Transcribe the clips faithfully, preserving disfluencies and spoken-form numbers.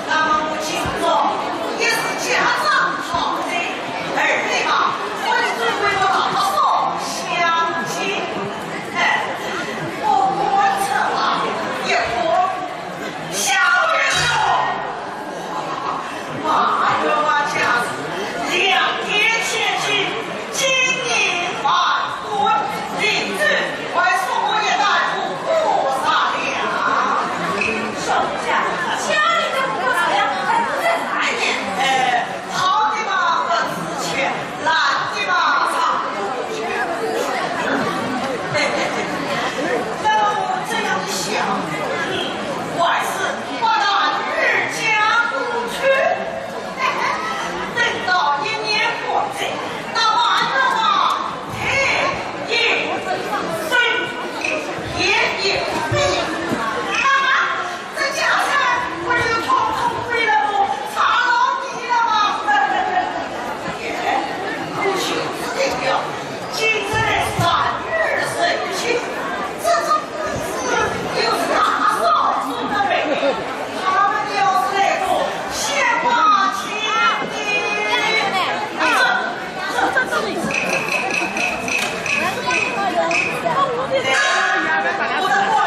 那么我今朝也是假装好的，二位嘛，我就准备我老早相见。哎，我观察啊，一看，小月说，马元华家是良田千顷，金银万 滚，领旨快送我一担五谷杂粮。少家，家里的五谷杂粮很难也。呃，好的嘛不值钱，烂的嘛藏不住。嘿嘿嘿，那么我这样的小女人，还是把她女儿嫁过去。 等到一年过节，那么俺们啊，太阳升，天也变，那么这家产不就统统归了我差老弟了吗？哎，可惜不得了，今日三月十七，这种 我的官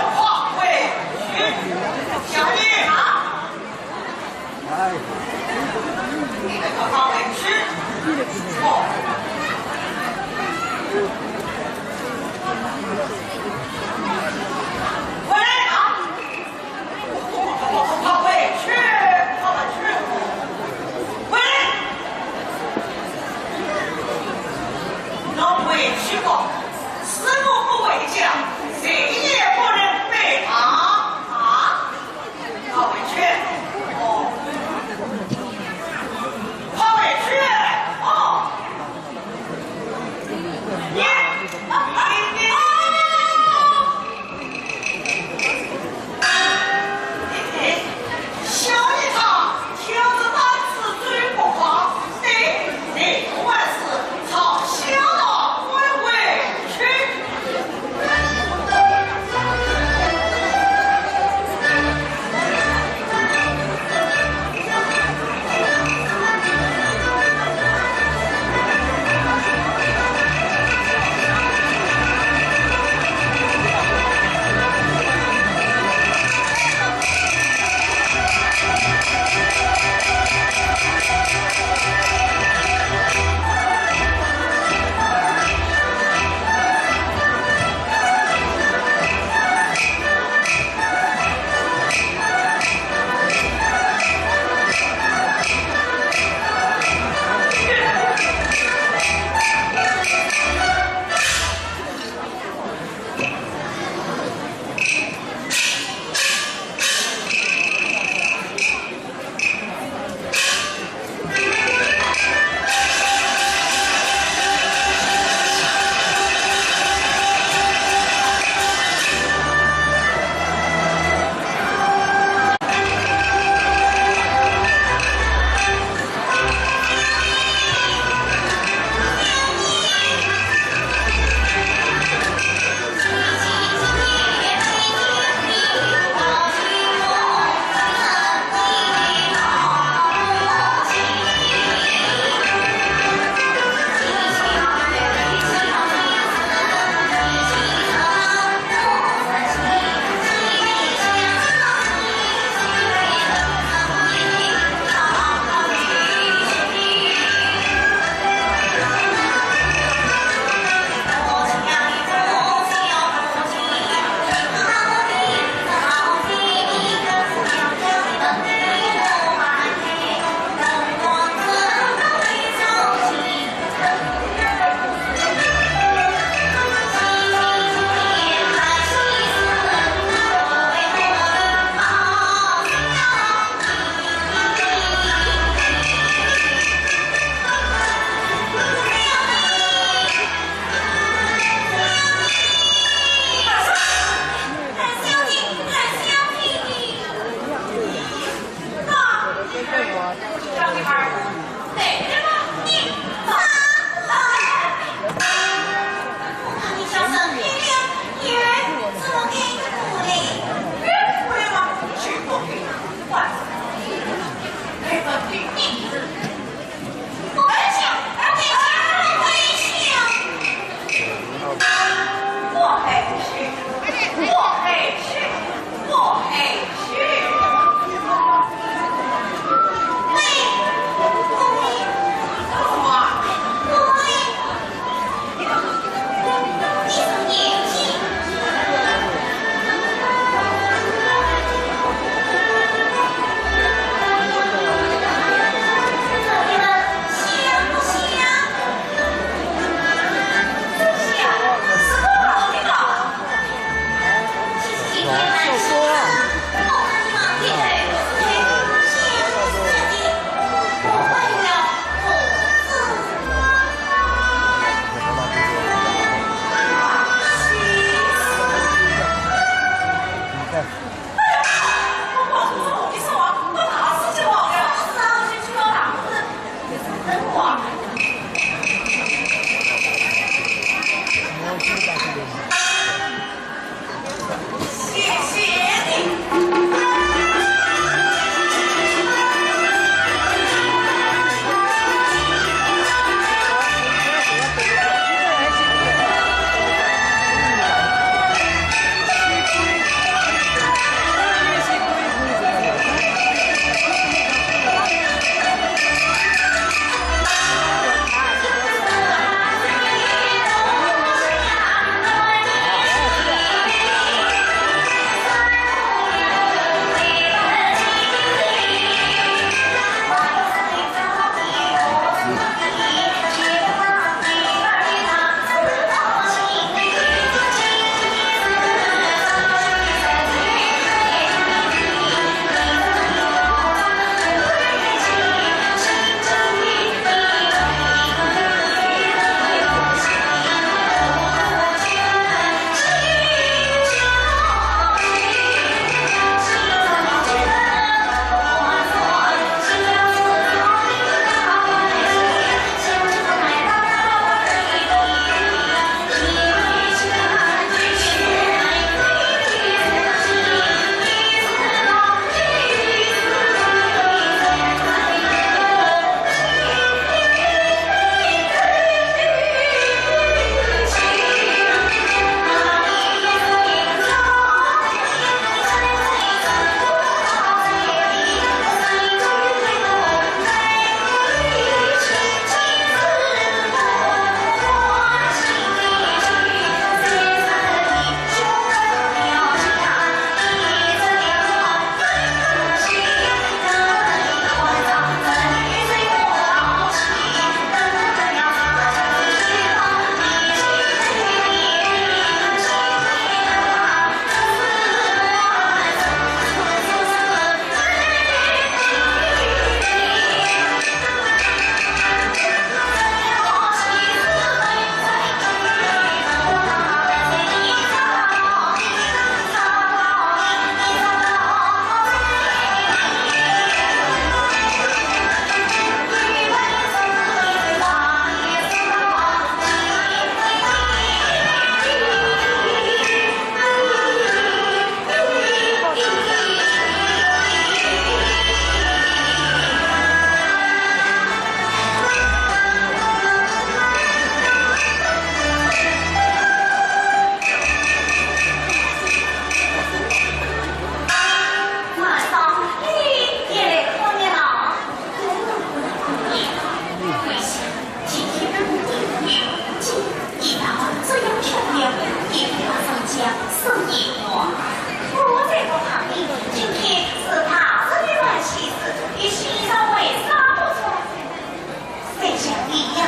谁像你呀，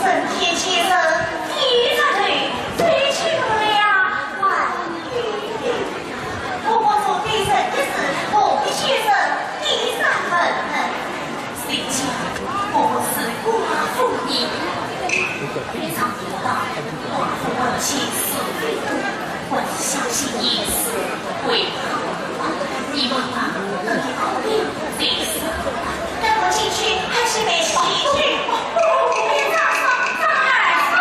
整天精神低沉的，谁去不了还有你。我我做的人的事，我的先生，你三分。谁讲我是寡妇呢？非常不道，寡妇婚期是非多， 我相信你是为好，你们啊，等你哭的最是。等我进去，还是没洗去。不，不，不，别打扰，打扰。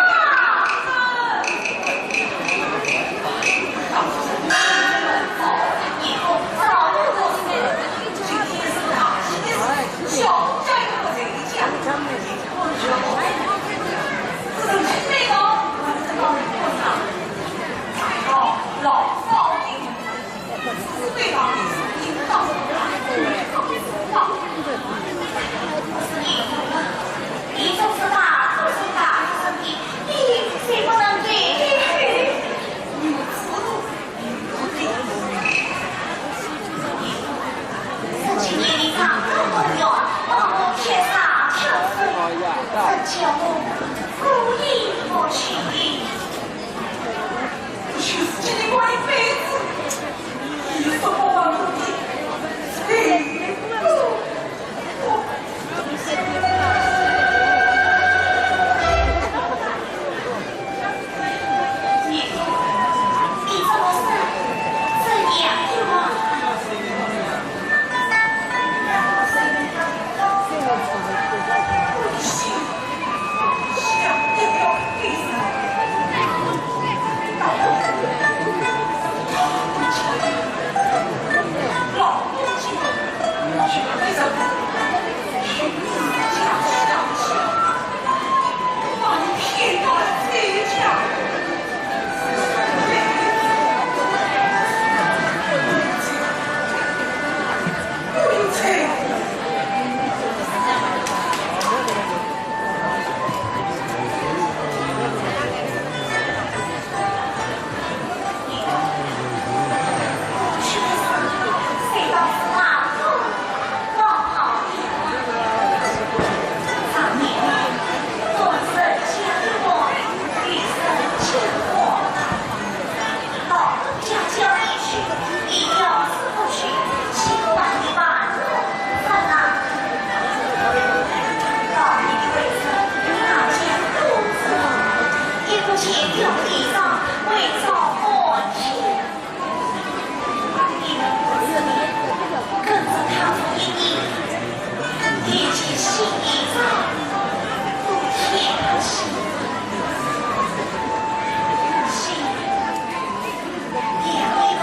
一定要伺候去，七个半的半路饭呐。到底为什么大家都知道，一个钱表地上为找活钱。你们不知道，跟着他们一起，年纪轻一点，都天不行。不行，让你们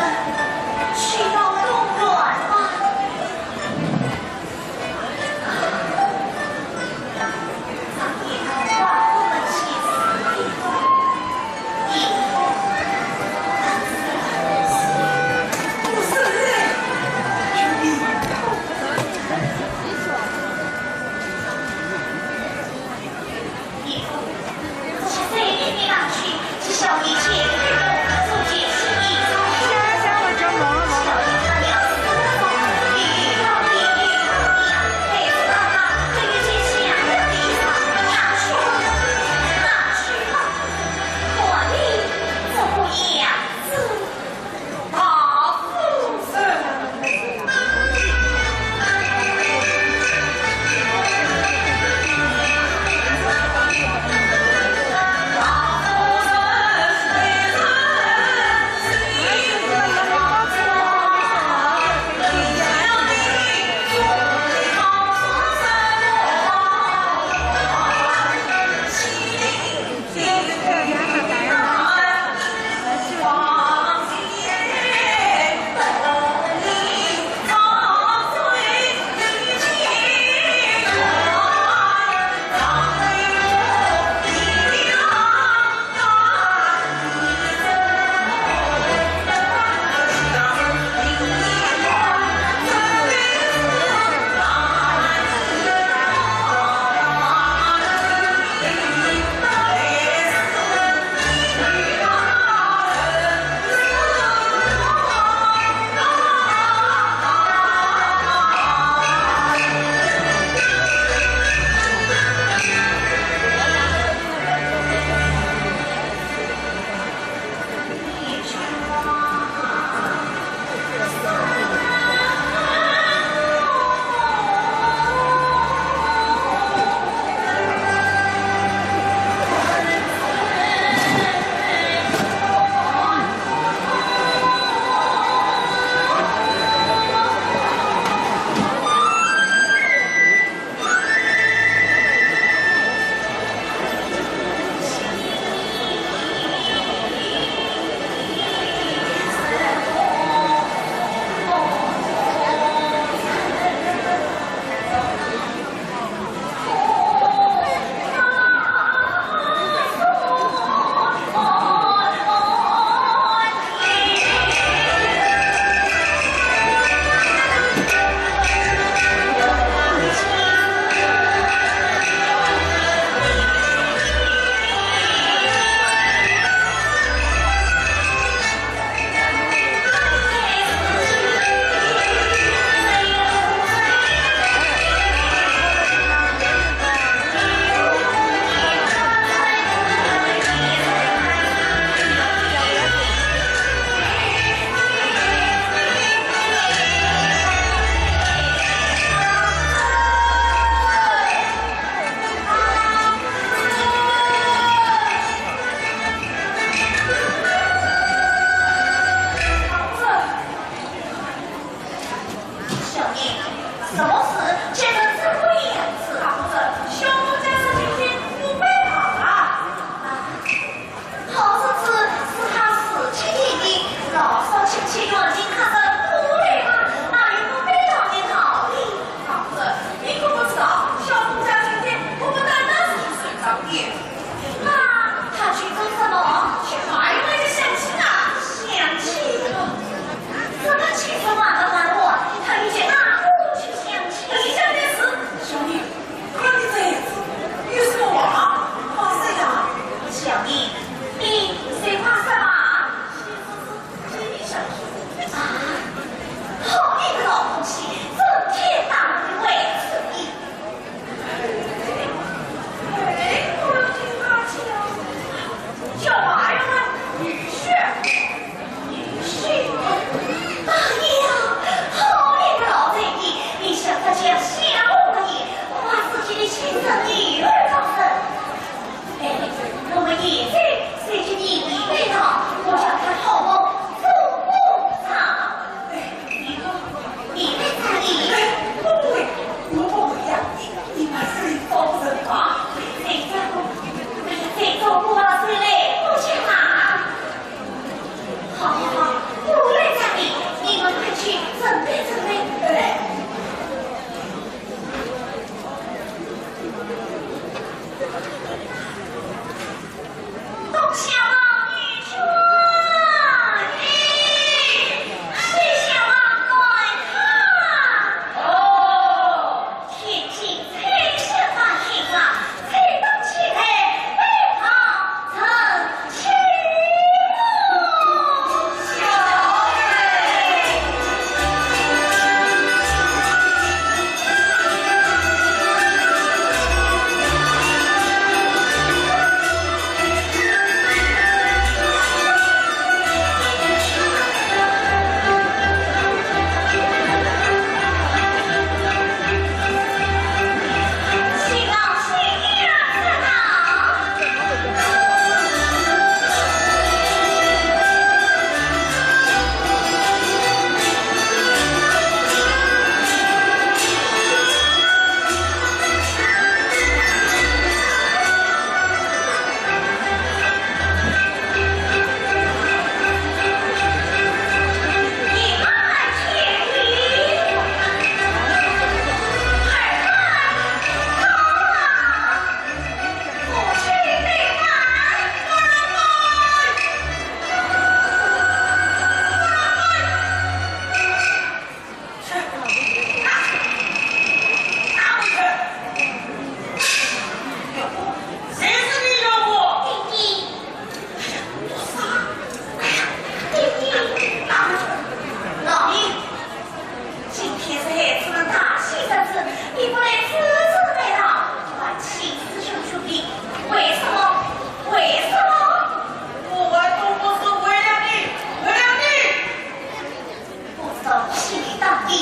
是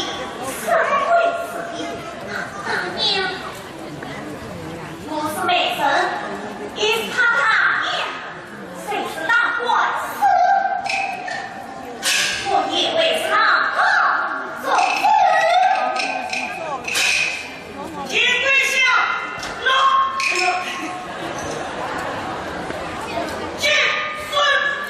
贵子弟，大娘，我是美人，也是他大娘，谁是大官司？我也为是他做主。 金跪下，落。金顺金。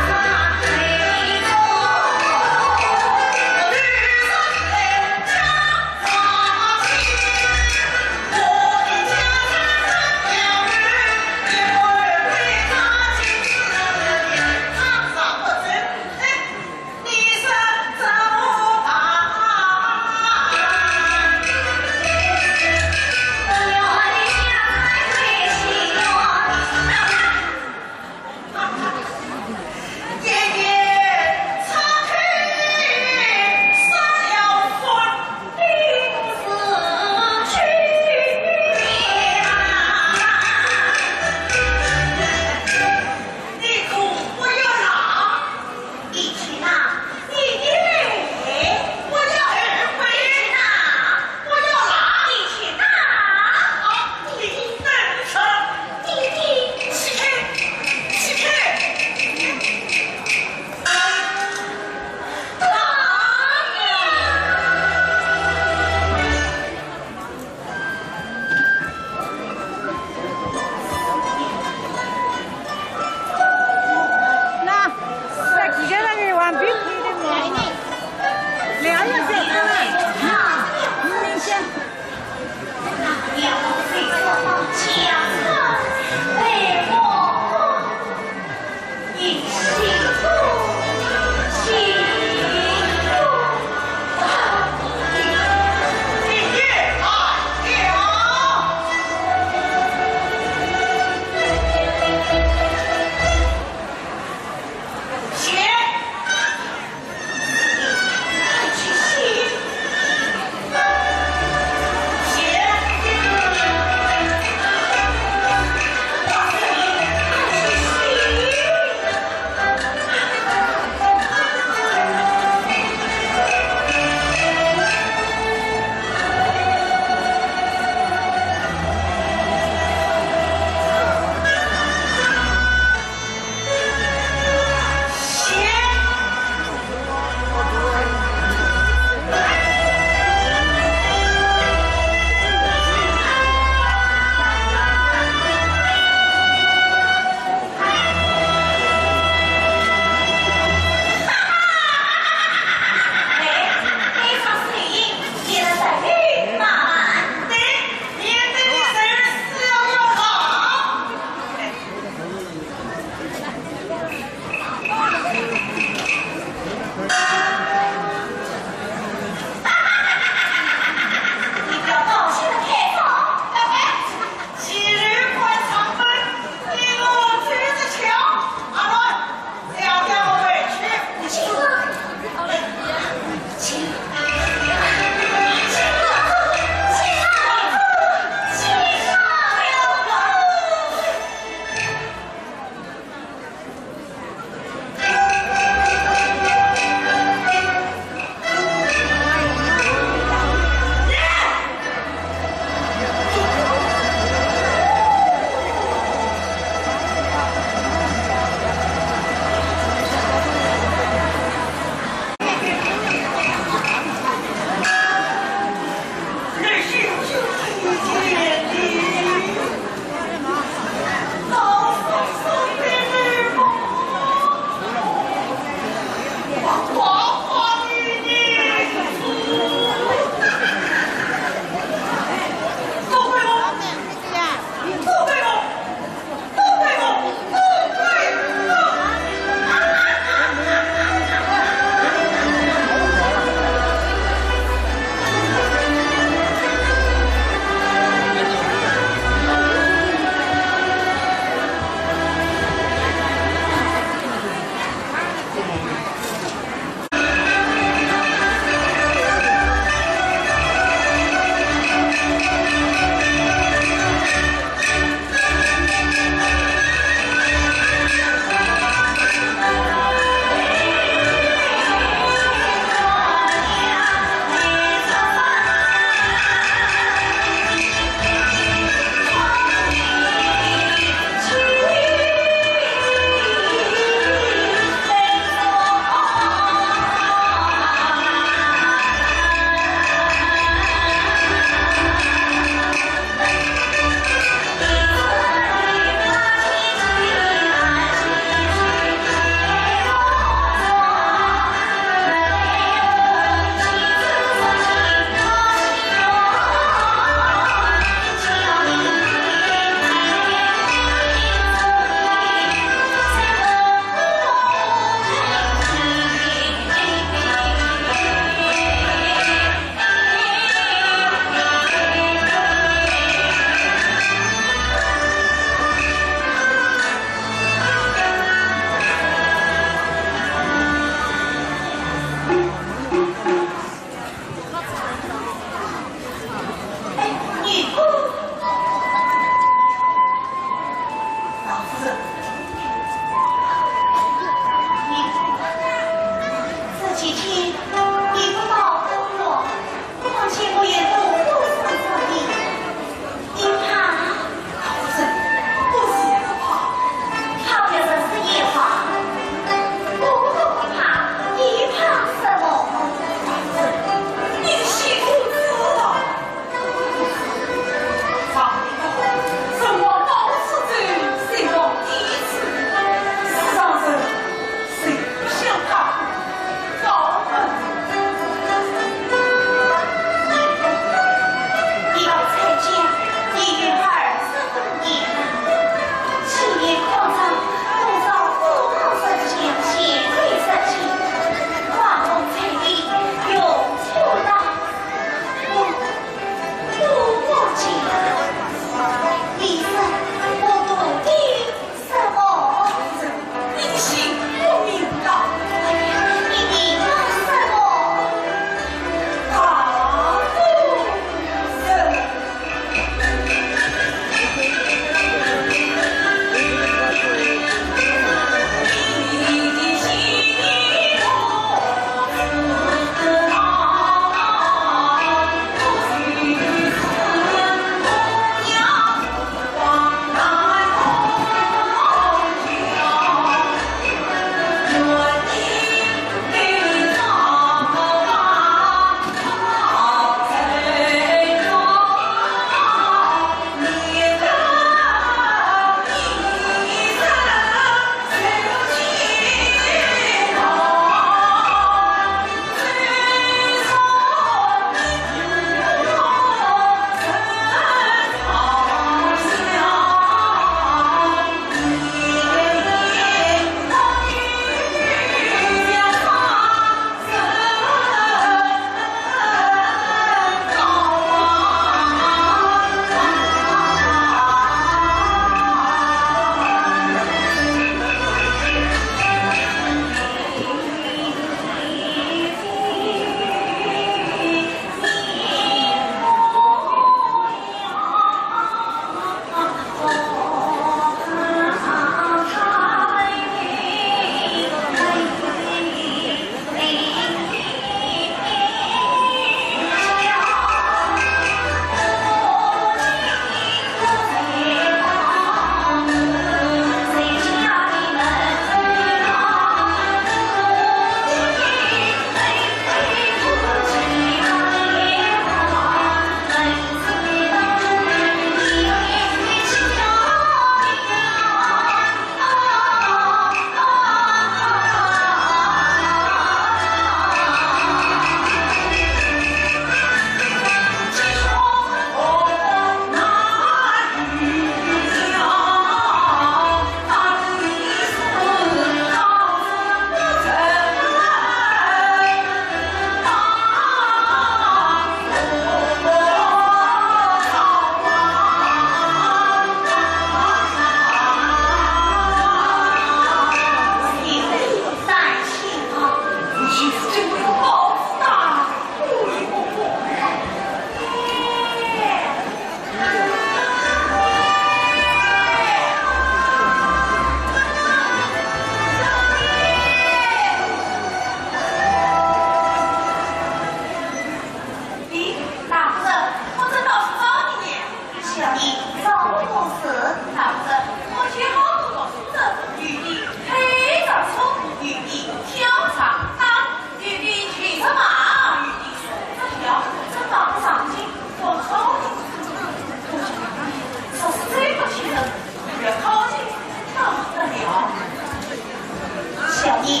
小姐，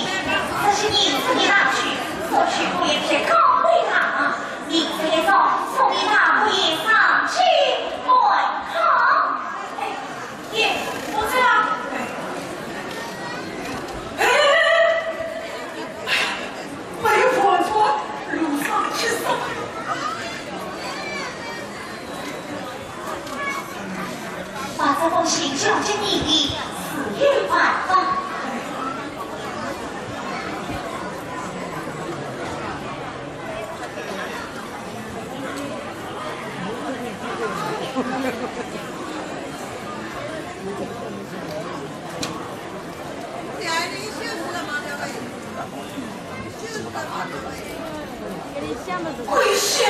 这是银子的拿去，送去姑爷去告慰他。银子一送，送你大姑爷上去观看。哎，爷，我这……哎，哎，没有婆婆，路上去送。 把这封信交给你的，自有办法。跪下！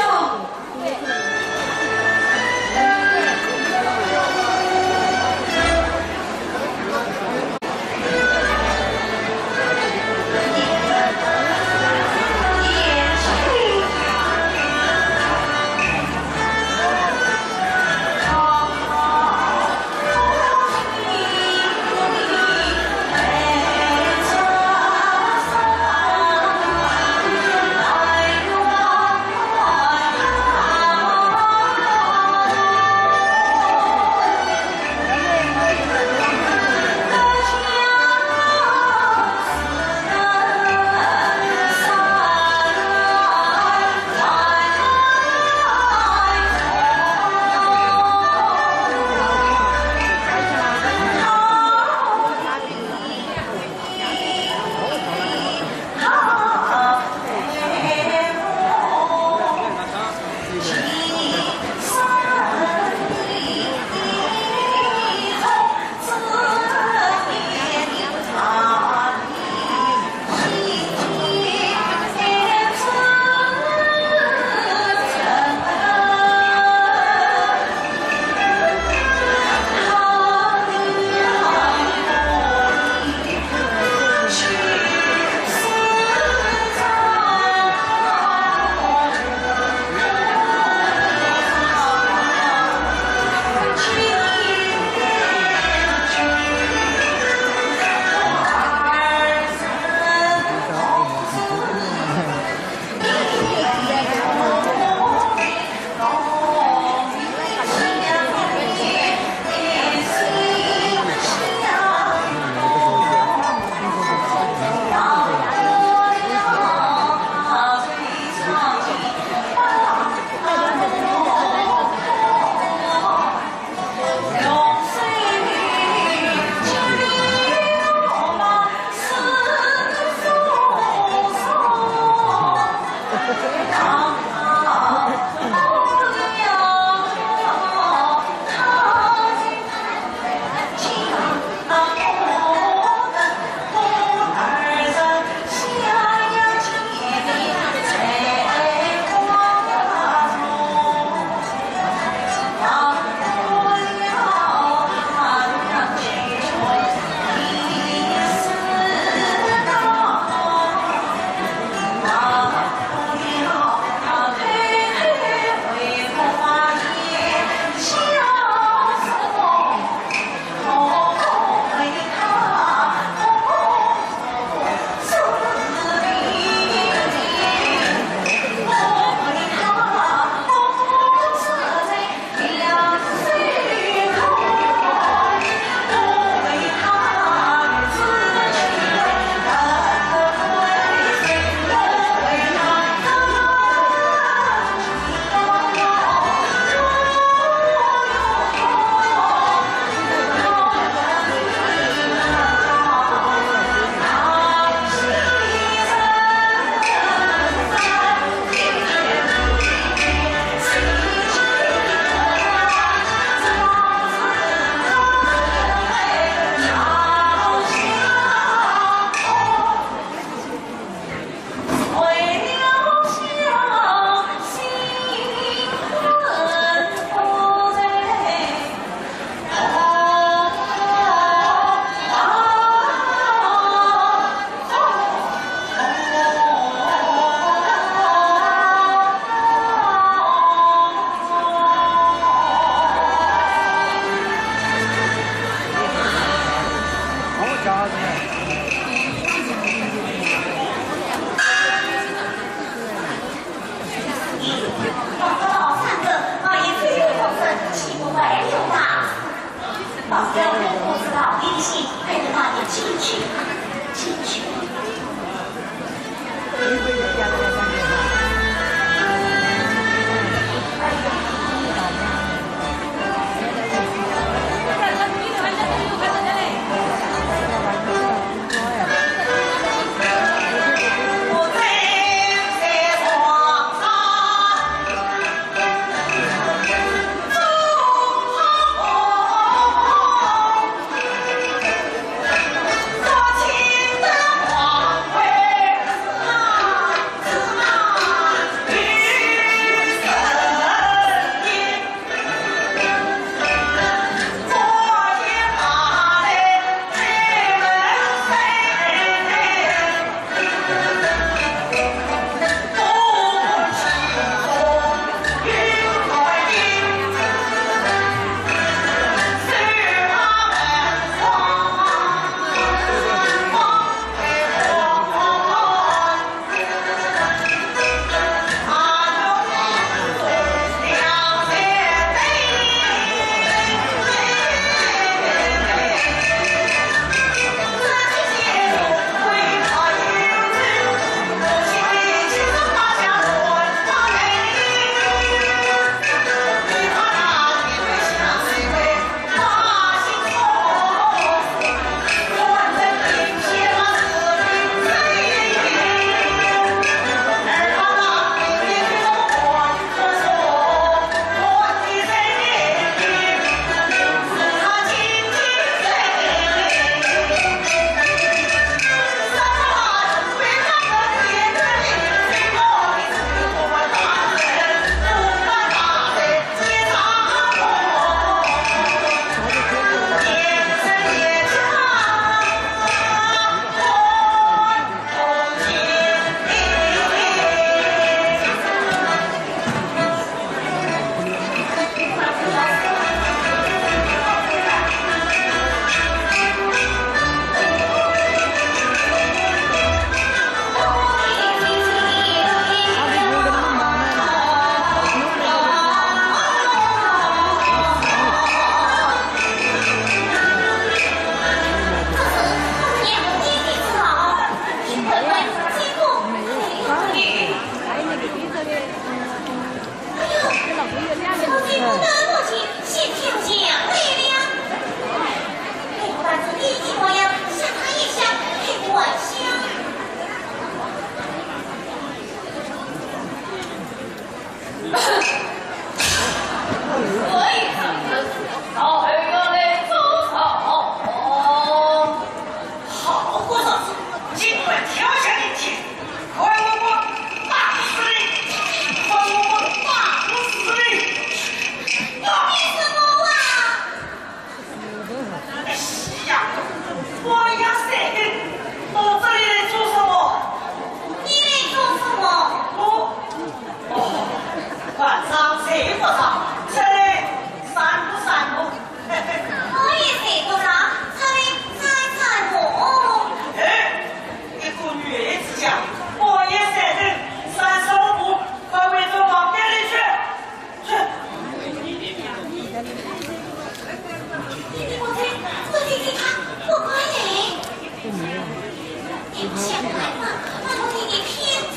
我给你骗子。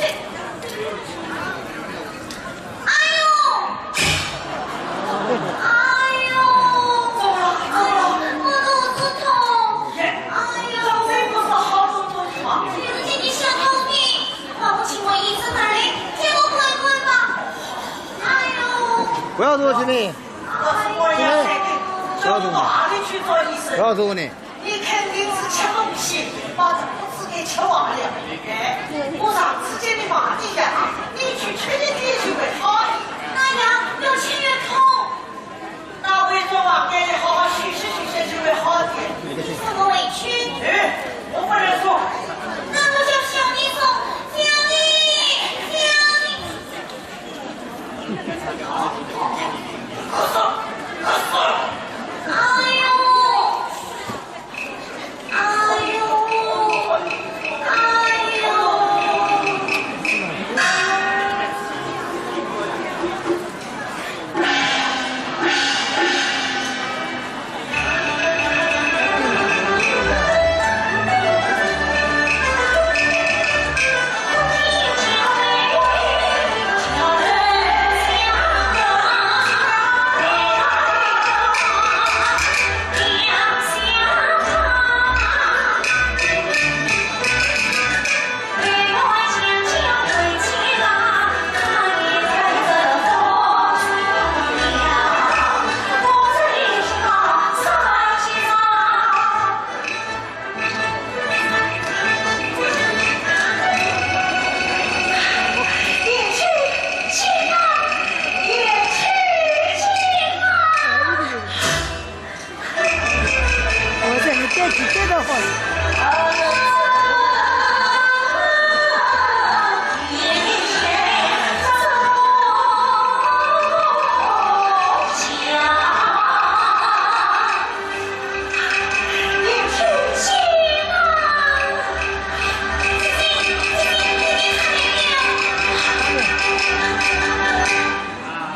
哎呦！哎呦！怎么了？怎么了？我肚子痛。哎呦！这不是好东西吗？你自己想通的，还不请我医生来，给我滚滚吧。哎呦！不要动，经理。我是官员，不要动，哪里去找医生？不要动呢。 你肯定是吃东西，把这个子给吃坏了。哎，我上次给你买的药，你去吃一点就会好的。那药越吃越痛。那回转房间里好好休息休息就会好的。你受我委屈。哎，我不能说。那我就向你说，向你，向你。 我这还带几带到好了。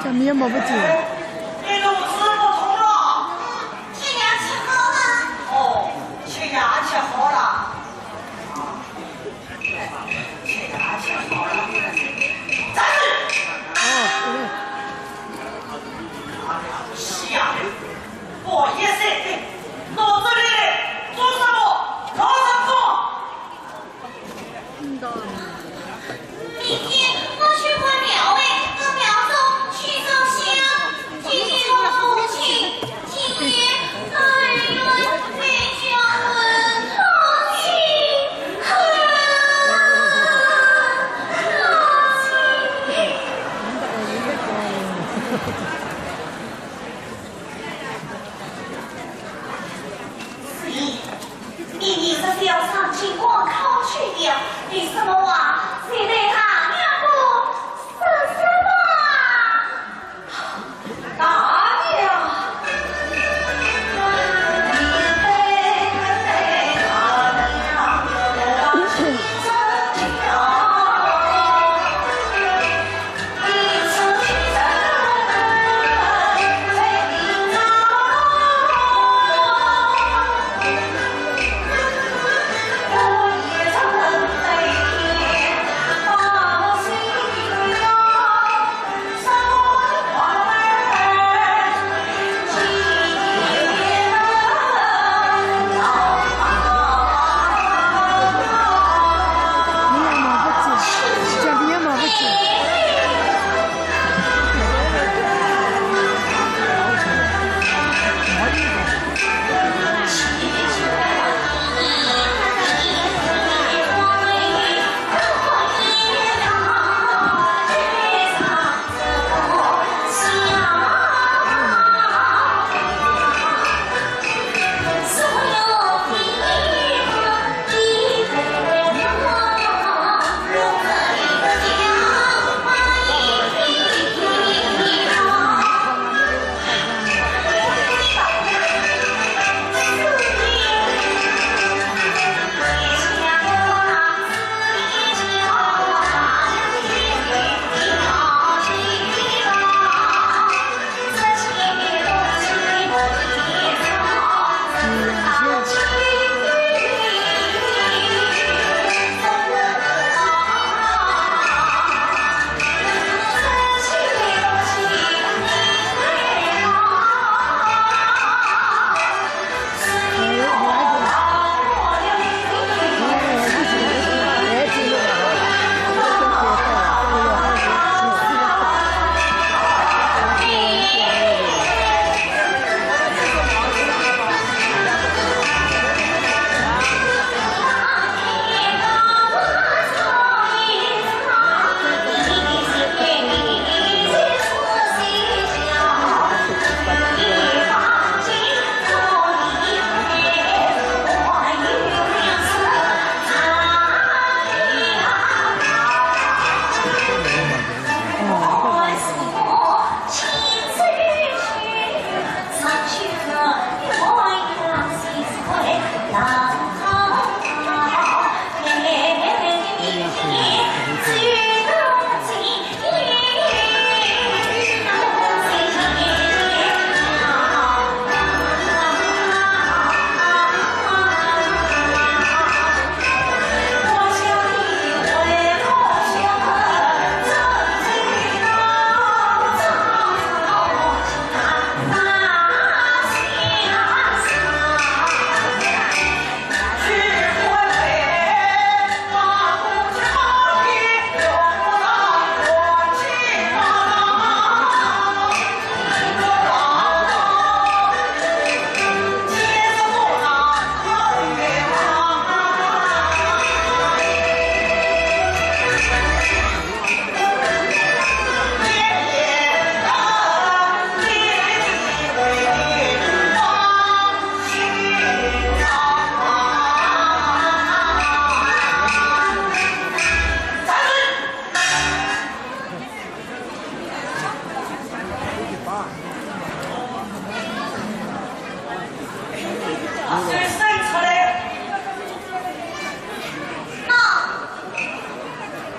这面目不见。你肚子不痛了？ 吃药吃好了。哦，吃药吃好了。吃药吃好了。站住！哦，是。是呀，我也是。到这里来做什么？老实说。 明天我去关庙哎，到庙中去烧香，祭祭我父亲，今夜哎呦，被叫人好心疼，好心疼。 子怡，你明日是要上京赶考去的，有什么话，先对大娘姑说说吧。大娘。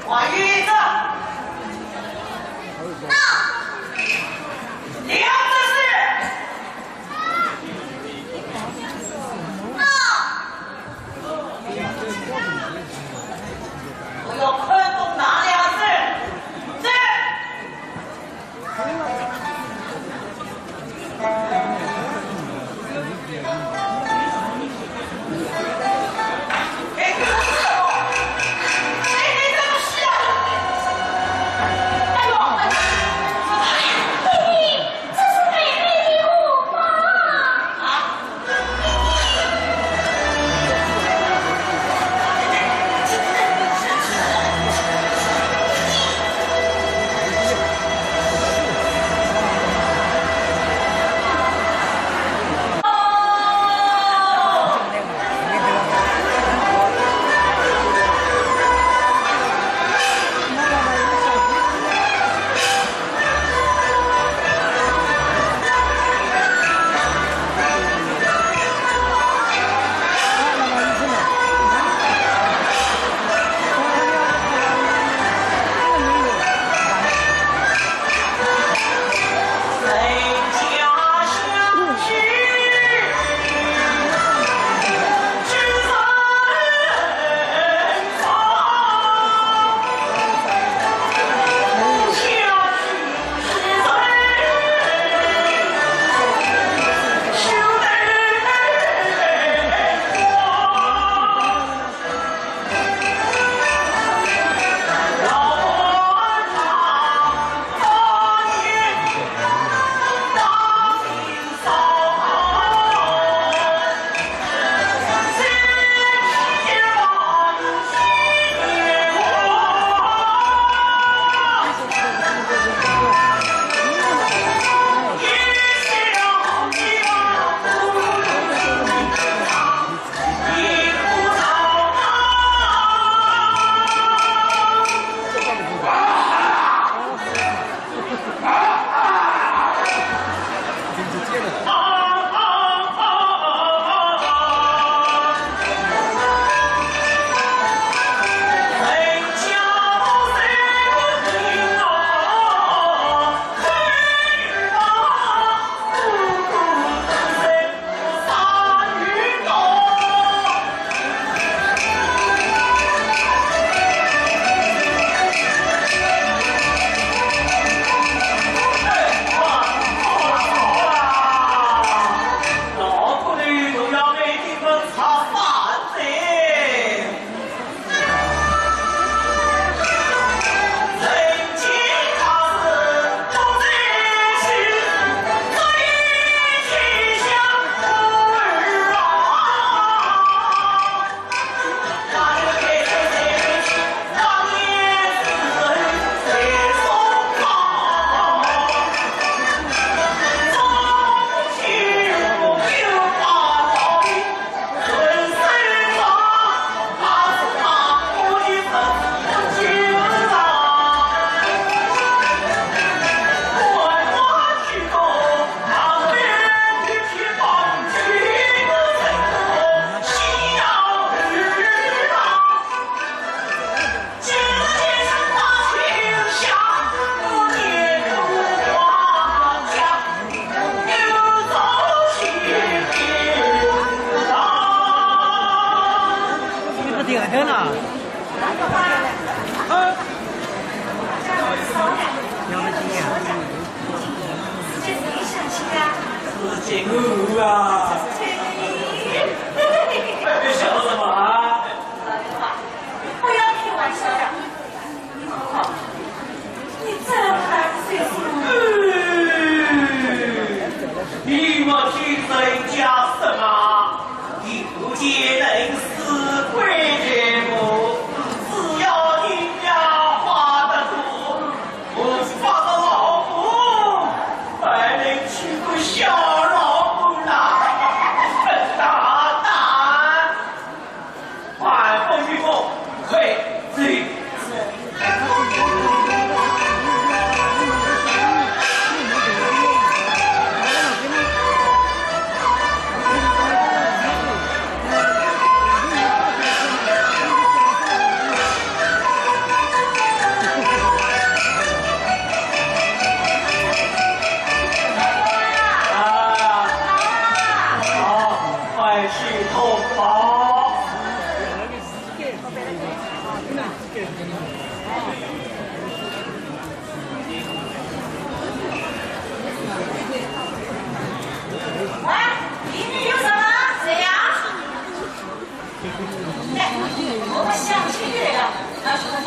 王爷。到。梁执事。到。我要看中那梁执事。在。 不要开玩笑了。 你这么大的岁数了。嗯，你莫听人家说嘛，一个节能是归全部，只要人家花得多，我发个老婆，还能娶个小老婆啦。哎，里面有什么？谁呀？来，我们相亲的来了。啊，什么？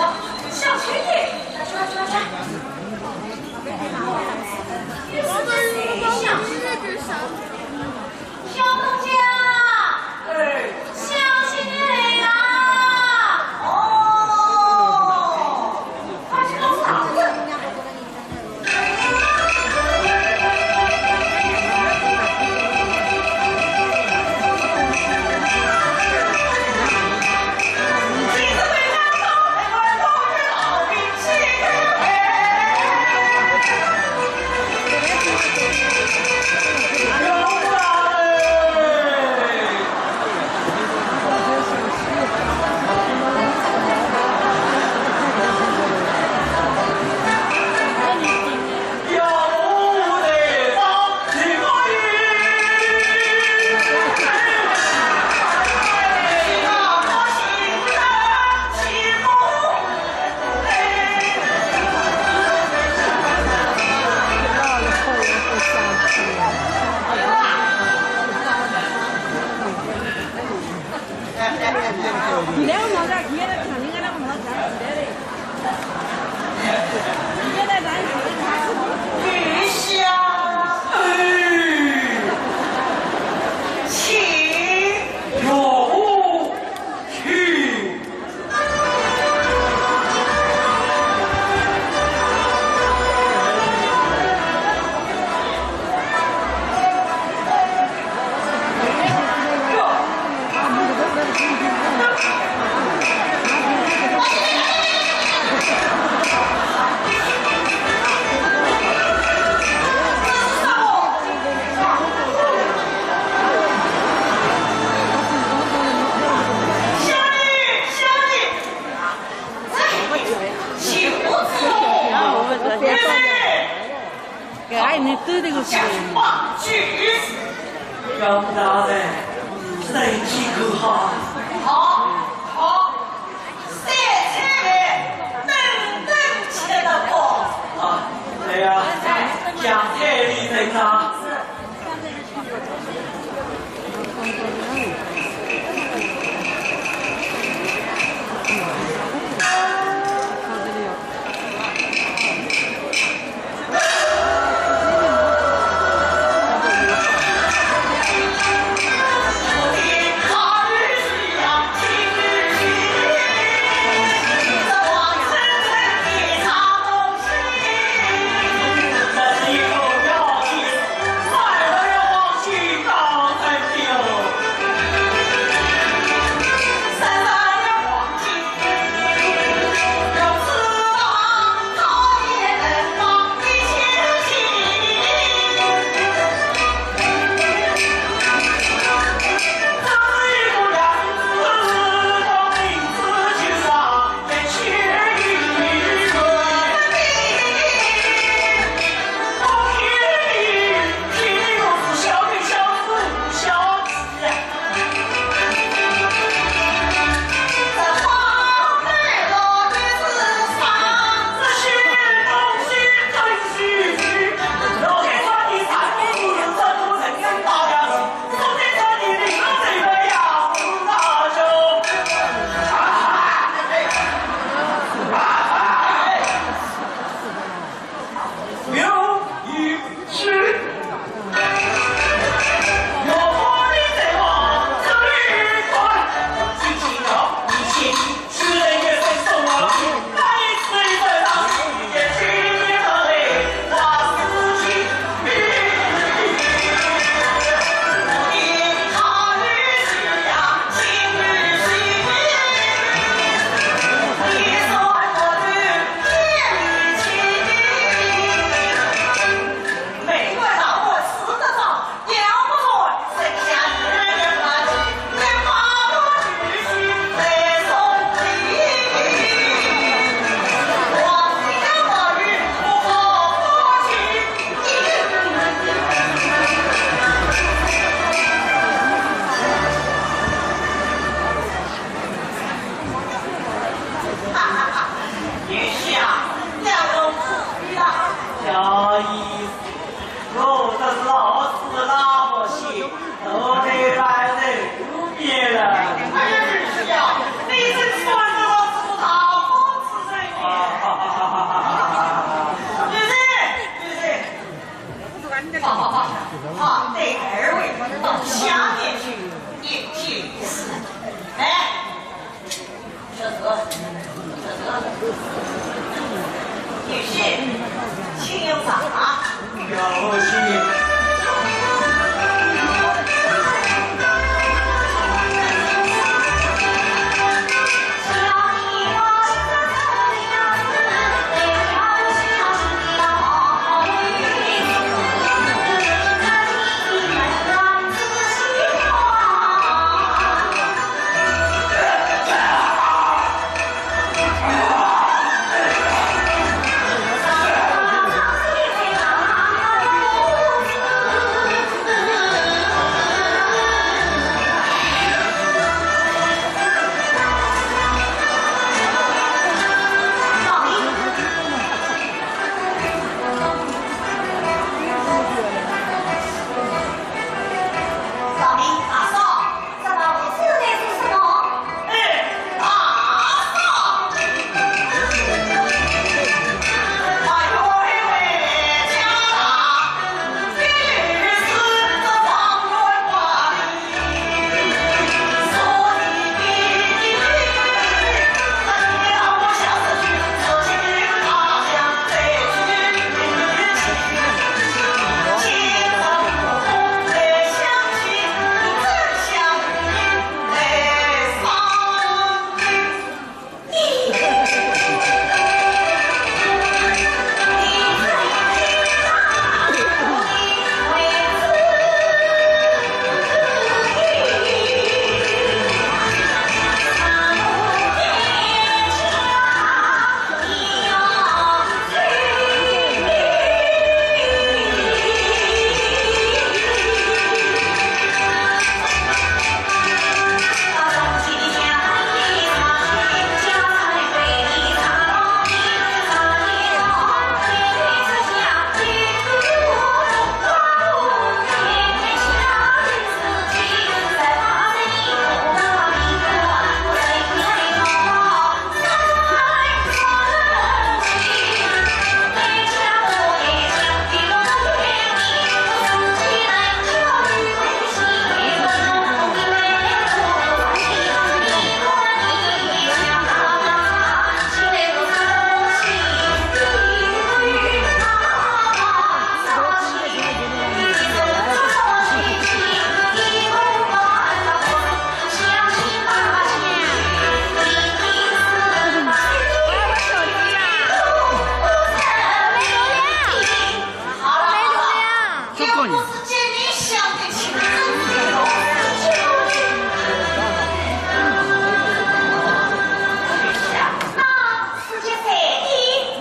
相亲的？来，出来，出来，出来。这是谁呀？ 小东家，哎，小心点呀！哦，快去弄啥子？ 搿还能对得过去。杨大人，身体可好？好，好，三餐饭顿顿吃得饱。啊，对呀，杨太医在哪？女婿，请用茶。有请。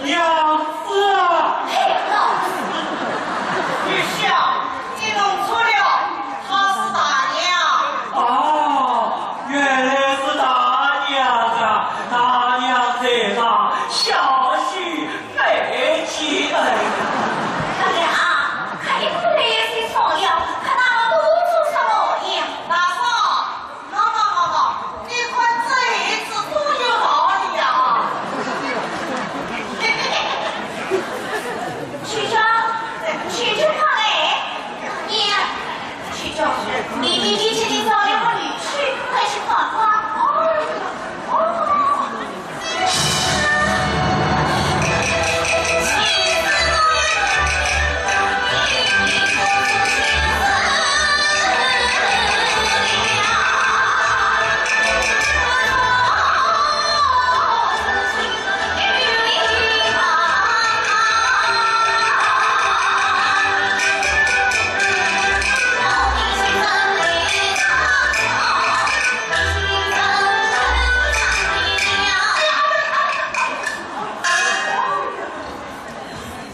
娘子啊！嘿，老子！你想，你弄错了，她是大娘。啊，原来是大娘啊！大娘在上，小婿拜见。哎呀，看你不来也是算了，看那么多做什么呀？大嫂， 喏喏喏喏，你看这一次多有道理呀！秋香，秋香她来。你，秋香，你，你，你去，你找一个女婿，快去看看。哦，哦。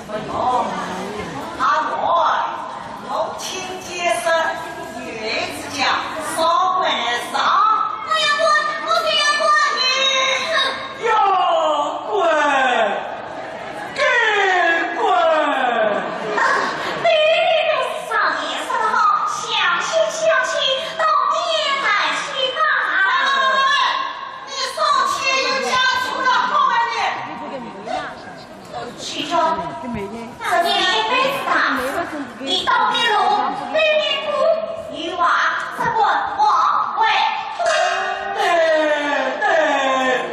哎呦，阿妹，我听见说女子家少门上。我要滚，我就要滚！哼！要滚，给滚！啊，对对对，常言说得好，相亲相亲，到店来去吧。来来来来，你上去有家出了好啊你。 秋香，这里一辈子大事，你到底弄对面不？有话只管往外吐。对，对，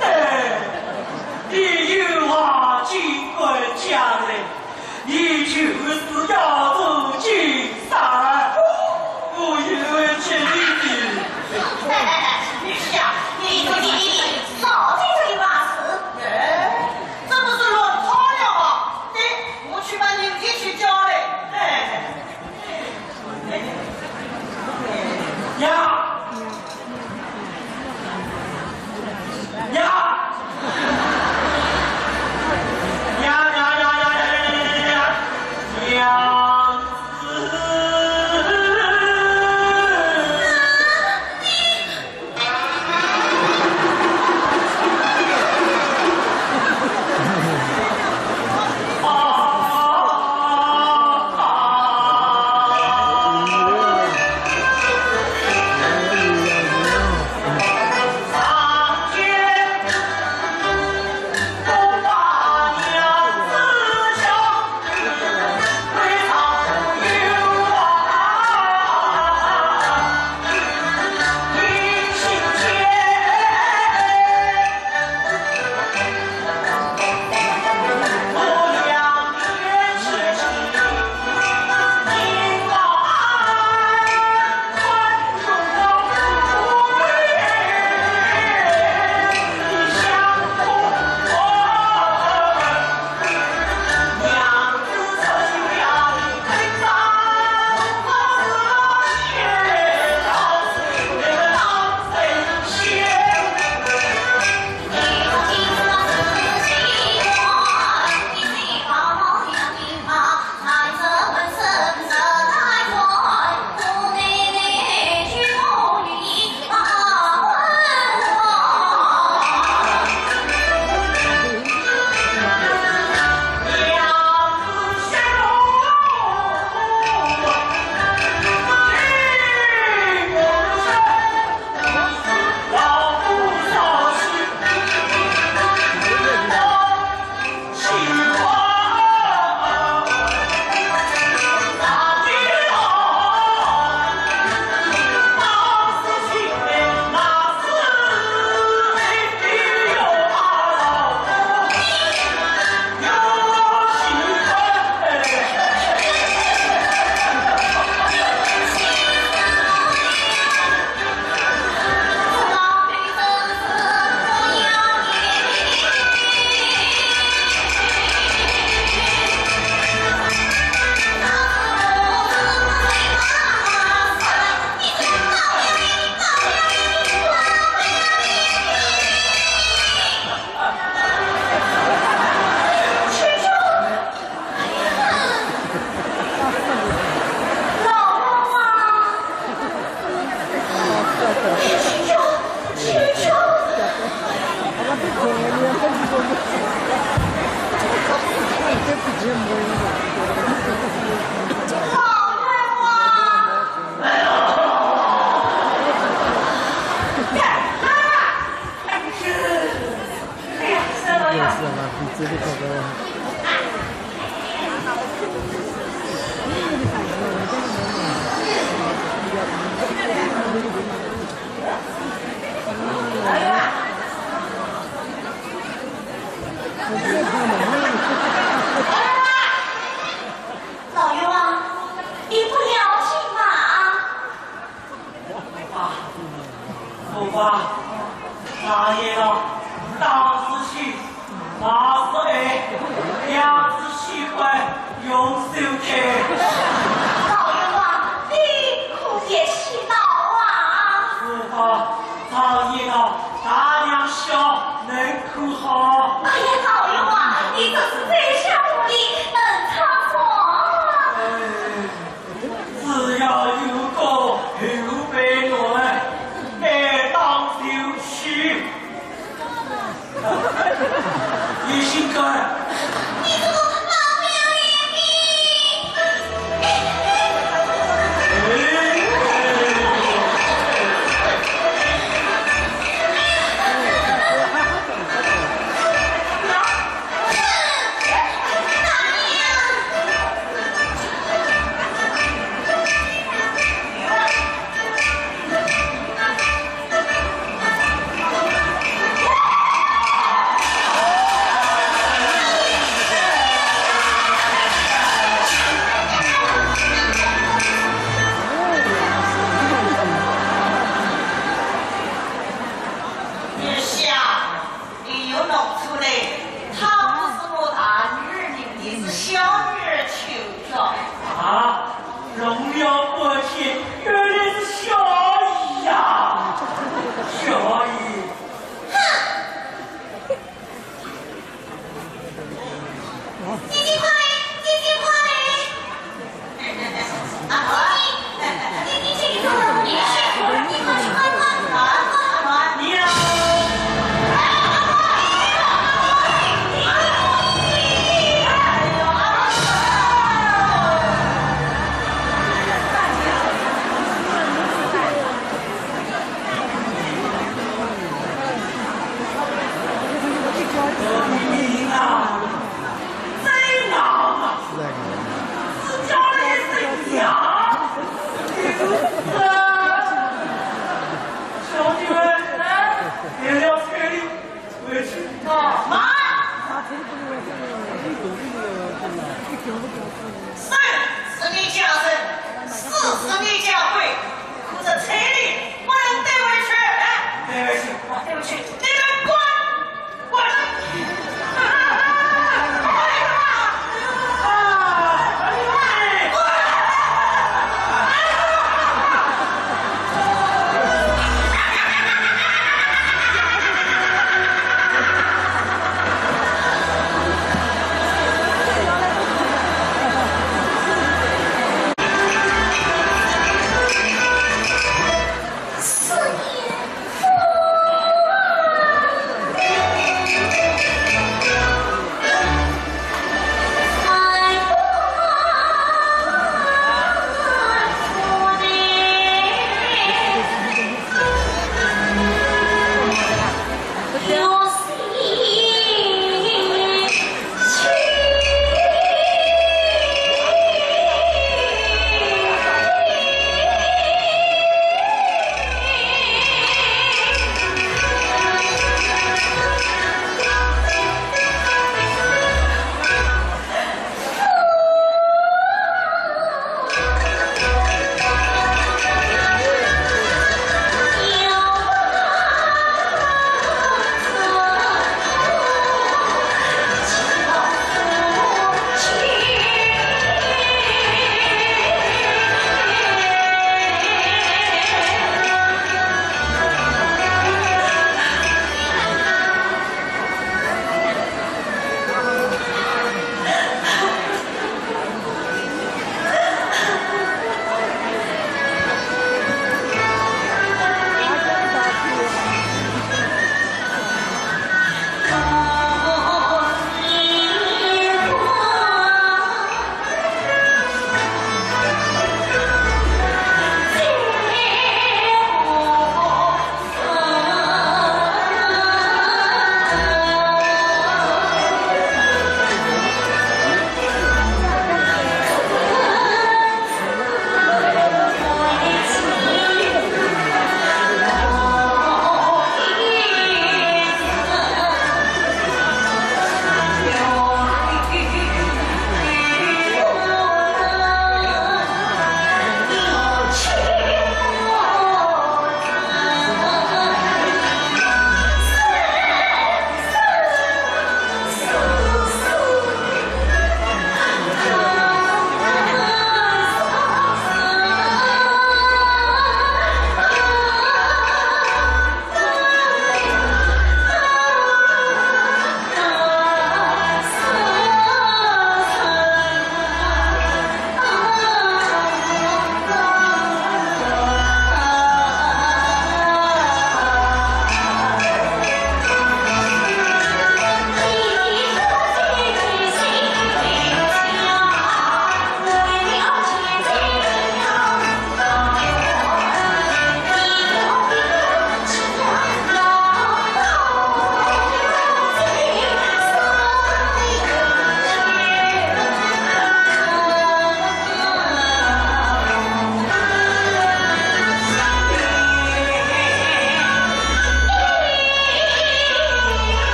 对，你有话尽管老冤枉，你不要紧吗？ 啊，不怕，大爷啊，打仔去，骂仔挨，两只膝盖用手推。老冤枉，你可别气恼啊！不怕，大爷啊，大娘笑，能可好？哎呀，老冤枉，你真是嘴巧伶俐，能唱双。哎。 只要有个后备暖，该当就去。一心肝。你这个老表爷你！你又弄出来，她不是我大女儿呢，你是小女儿去了。啊，荣耀国际，原来是小姨呀，小姨。哼！姐姐快来，姐姐快来！ 三十年家人，四十年家规，可这彩礼不能带回去，哎，带回去，带回去，你们滚！ 哎，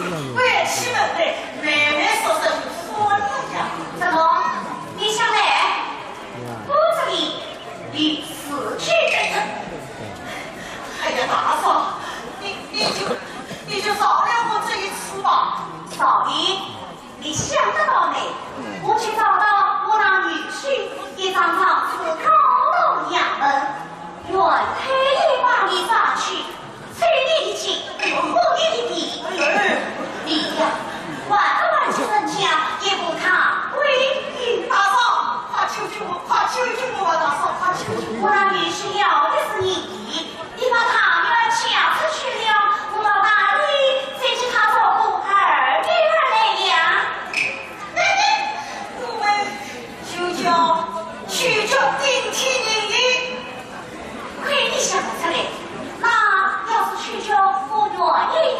关起门来，慢慢说说就算了呀。怎么？你想来？我这里有事情。哎呀，大嫂，你，你就，你就饶了我这一次吧。饶你？你想得到没？我去找到我那女婿，一张张是高头衙门，原配也把你抓去，催你一起，我你一地。你呀，还不还清身家，也不看归阴。大嫂，快救救我，快救救我吧，大嫂，快救救我！我那女婿要的是你，你把他女儿嫁出去了，我老大你再替他照顾二女儿来呀。我们就叫，就叫顶天立地。亏你想得出来，那要是去叫我愿意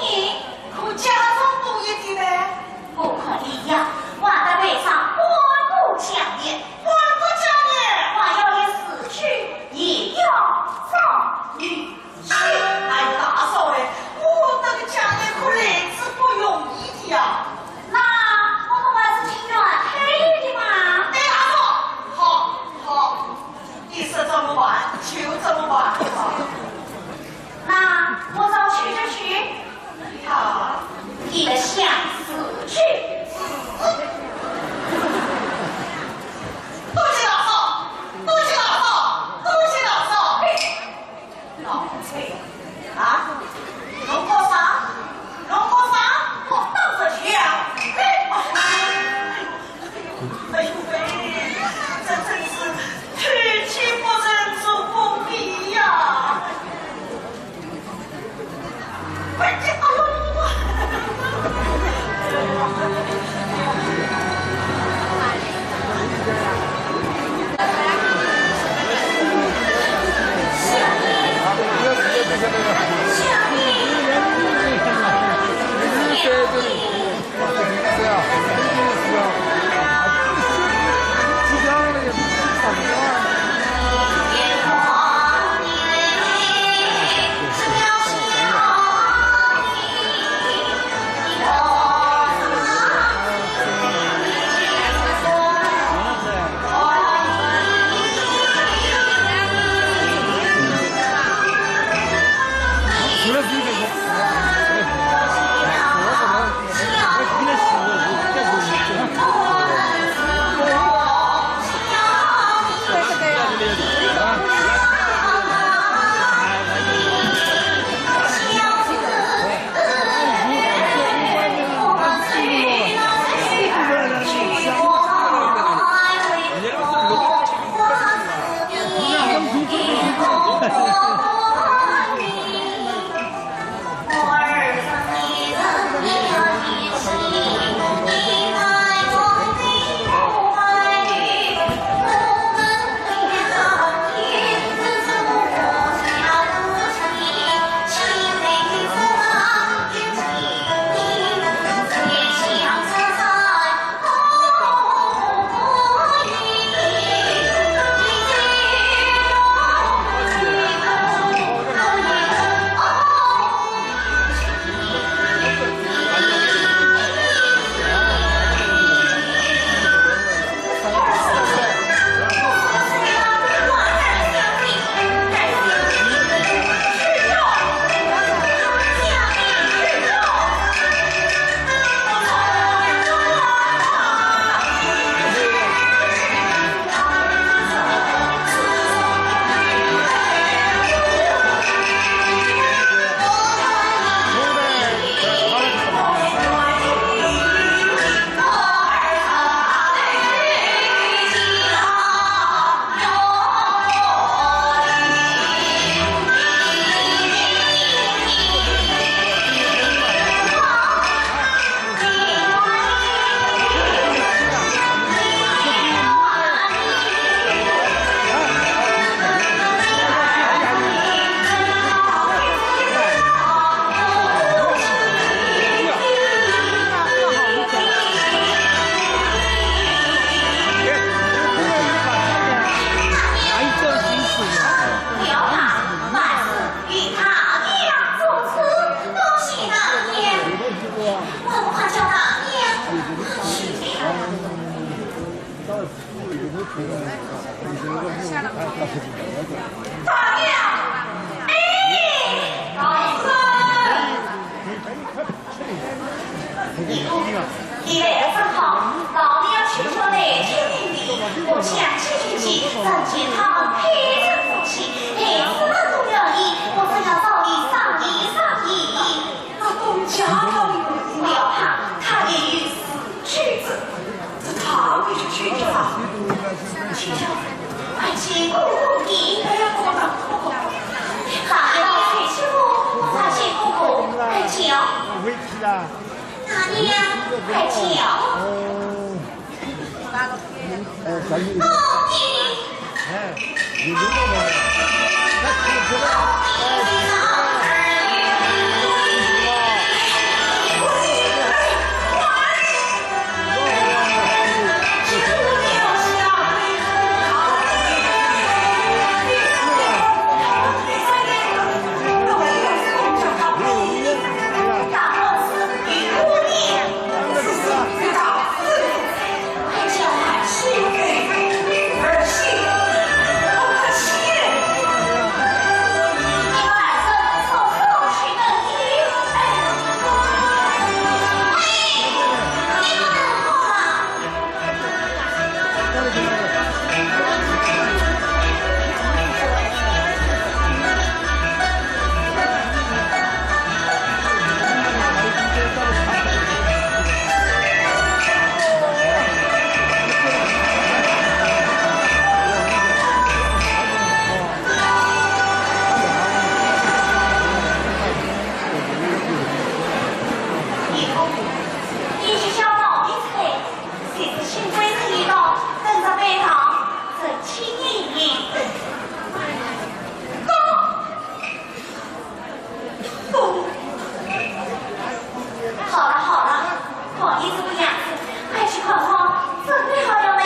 大娘，哎，老夫人。你来得正好，老夫人要去说来听听你，我想去去去，咱见他们配成夫妻，孩子们都愿意，我正要找你商议商议。 那东家到底不要怕，他也有四句子，这他会去去了。去了，快去公公的。哎呀，不可，不可。大爷，快去公公，快去公公，快去哦。大爷，快去哦。 好了好了，光阴这个样子，快去看看，准备好了没？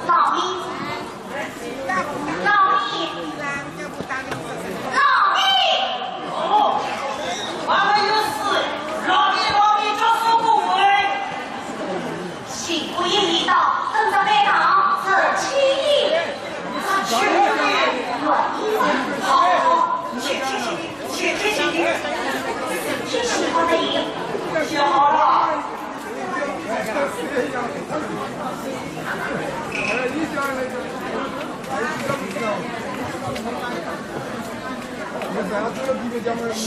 老李，老李，老李！哦，俺们有事，老李，老李，就是我们。 新姑爷已到，等着拜堂，成亲。啊，新姑爷，好，好，好，请，请，请，请，请，请，请新姑爷。写好了。小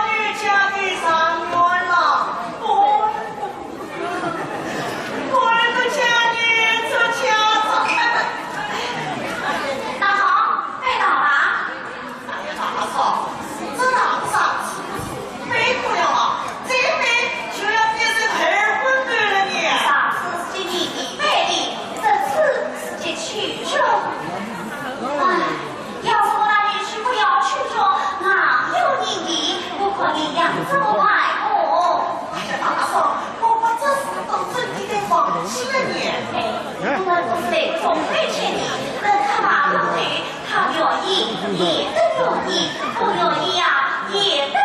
女家的上院了。哦。 我儿的家女这家伙。那好，拜堂吧。哎呀，大嫂，这堂上是不是背过了啊？这背就要变成二婚背了呢。上次是给弟弟拜的，这次是给舅舅。哎，要是我那边去不要舅舅，哪有人的？不可能养这么坏哦。哎呀，大嫂， 我把这事都真的忘记了呢。哎，我们不是来准备去的，等他拿到手，他愿意也得愿意，不愿意呀，也得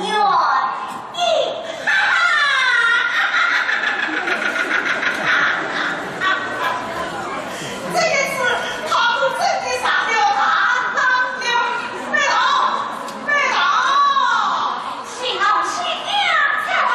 愿意。哈哈！这一次他是真的上了当当了，拜堂，拜堂。 新郎新娘在堂。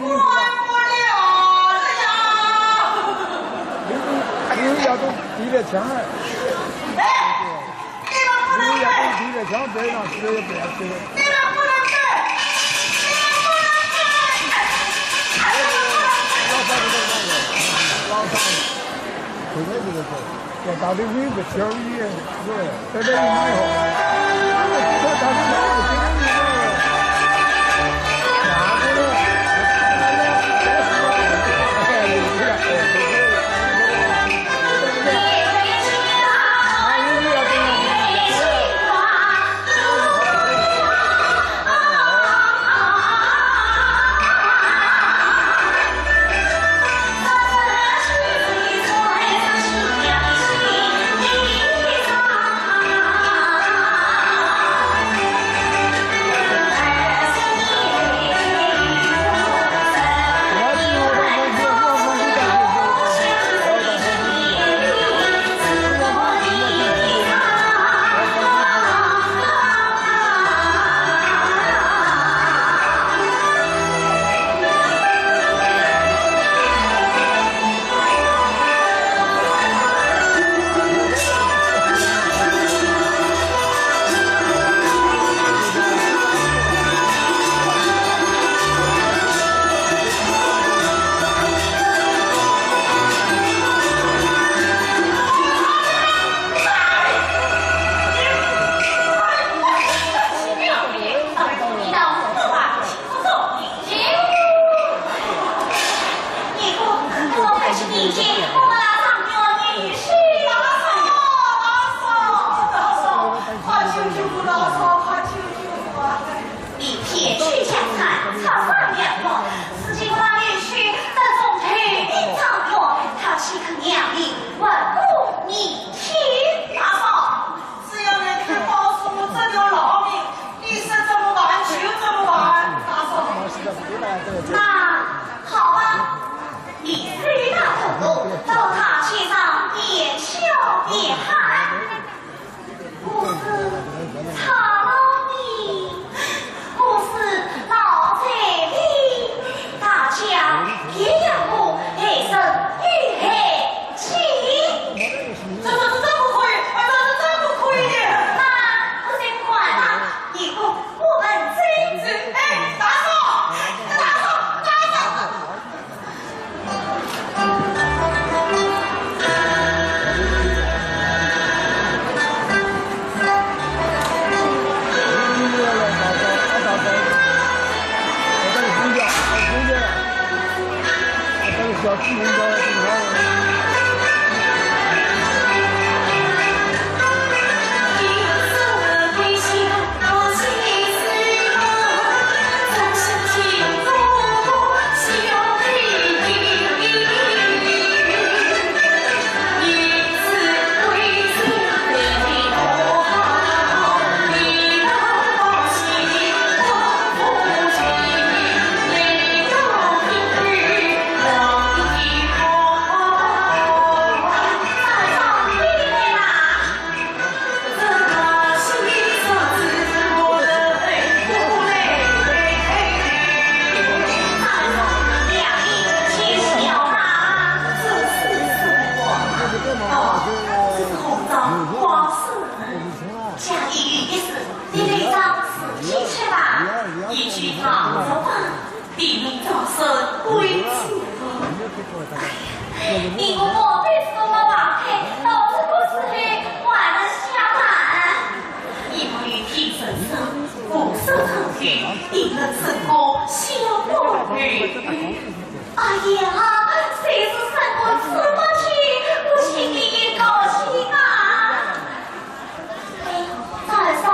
我不了了呀！你，你要都提了枪了。哎，你们不能走！你要都提了枪，这样子也不要走。你们不能走！你们不能走！你们不能走！老三，老三，回来这个走。 这到底有个交易，对，这个有没有？这到底有个交易，对。明天去江山，插上梁木，如今我那女婿正中头名状元，他岂肯让你活过明天？大嫂，只要你肯保住这条老命，你说怎么办就怎么办，大嫂。那好吧，你随大头路，到他街上边笑边喊。 我是差老的，我是老财的，大家别让我害人又害己。这，这，这，这不可以，啊，这，这，这不可以的。那我才不管他，你不，我们走。走，哎，大嫂，大嫂，大嫂。你我宝贝子龙王，到这个时候还能相谈？一不留天神生，无所成就，一能成功，小不留。哎呀，谁是生我这么亲，我心里也高兴啊。 哎，张二嫂，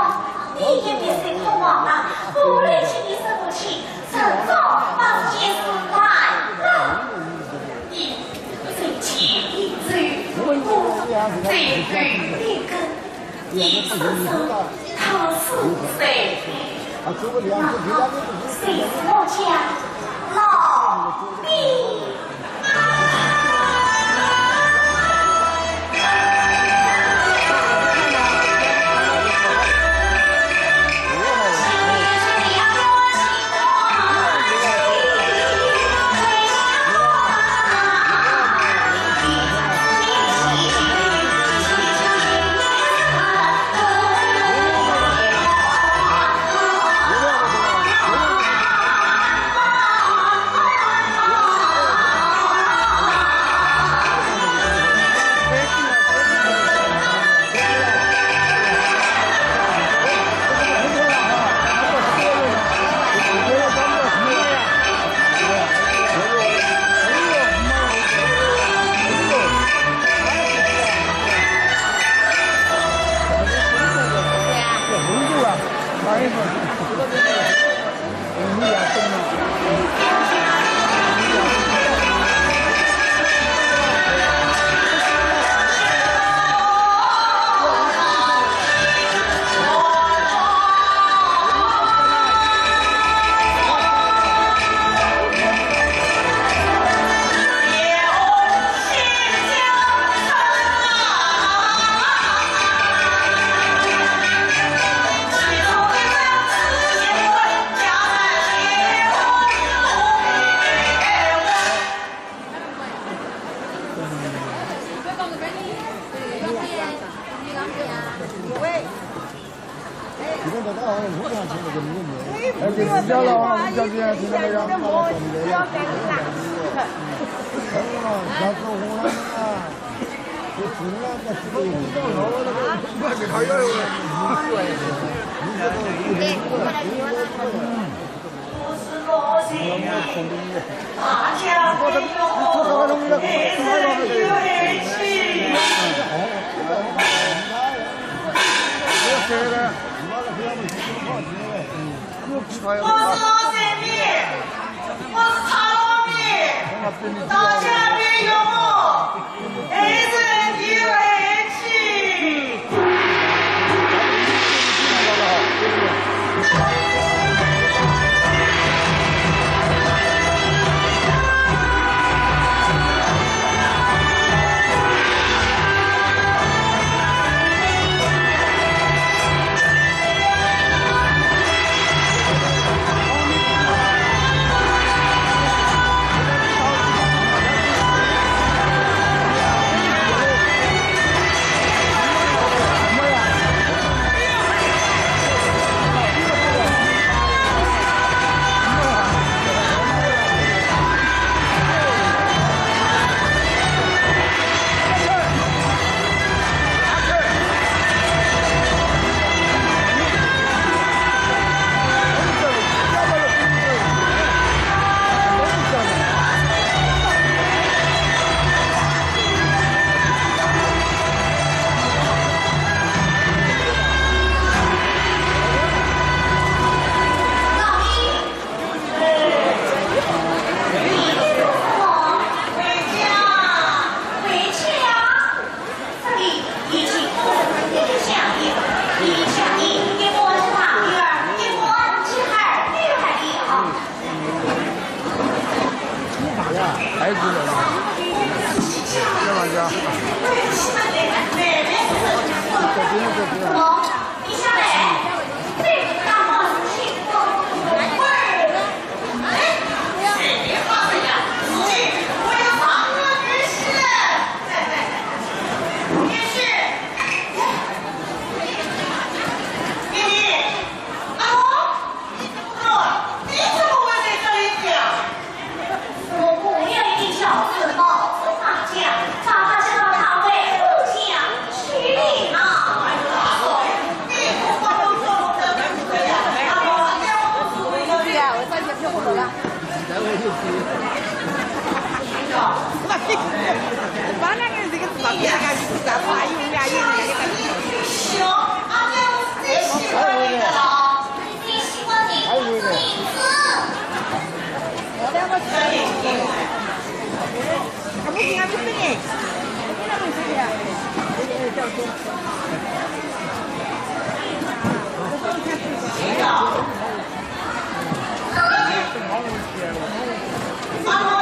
你也别再恐慌了，我来替你说不清，陈总那是也是大人。你最近一周，我最后一个，你是说他是谁？那谁是我家老弟？我是老三弟，我是差老弟，大家别怨我，恩人的恩情。Ano